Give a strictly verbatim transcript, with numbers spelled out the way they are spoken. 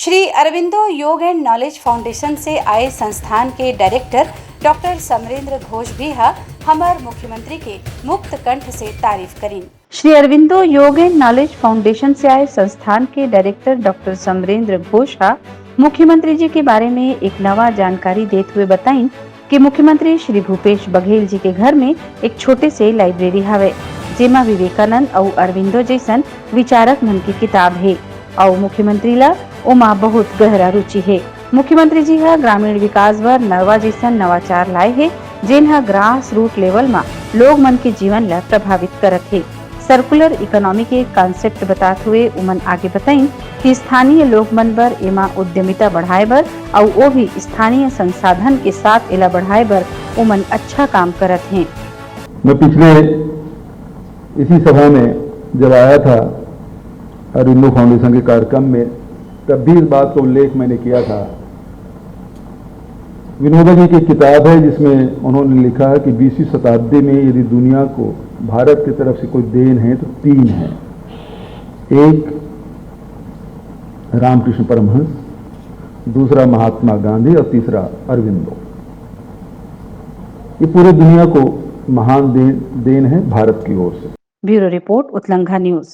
श्री अरविंदो योग and knowledge foundation से आए संस्थान के डायरेक्टर डॉक्टर समरेंद्र घोष भी ह हमर मुख्यमंत्री के मुक्त कंठ से तारीफ करिन। श्री अरविंदो योग एंड नॉलेज फाउंडेशन से आए संस्थान के डायरेक्टर डॉक्टर समरेंद्र घोष ह मुख्यमंत्री जी के बारे में एक नवा जानकारी देत हुए बताइन कि मुख्यमंत्री श्री भूपेश बघेल जी के घर में एक छोटे से लाइब्रेरी हवे, जेमा विवेकानंद अउ अरविंदो जैसन विचारक मन के किताब हे, अउ मुख्यमंत्री ला ओमा बहुत गहरा रुचि हे। मुख्यमंत्री जी ह ग्रामीण विकास बर नरवा जैसन नवाचार लाए हे, जेन ह ग्रास रूट लेवल म लोग मन के जीवन ला प्रभावित करत हे। सर्कुलर इकोनॉमी के कॉन्सेप्ट बतात हुए उमन आगे बताइन कि स्थानीय लोग मन बर एमा उद्यमिता बढ़ाए बर अउ वो भी स्थानीय संसाधन के साथ एला बढ़ाए बर उमन अच्छा काम करत हें। मैं पिछले इसी सभा में जब आया था अरविंदो फाउंडेशन के कार्यक्रम में, तब भी इस बात का उल्लेख मैंने किया था। विनोबा जी की किताब है जिसमें उन्होंने लिखा है कि बीसवीं शताब्दी में यदि दुनिया को भारत की तरफ से कोई देन है तो तीन है। एक रामकृष्ण परमहंस, दूसरा महात्मा गांधी और तीसरा अरविंदो। ये पूरी दुनिया को महान देन, देन है भारत की ओर से। Bureau report, Utlangha news.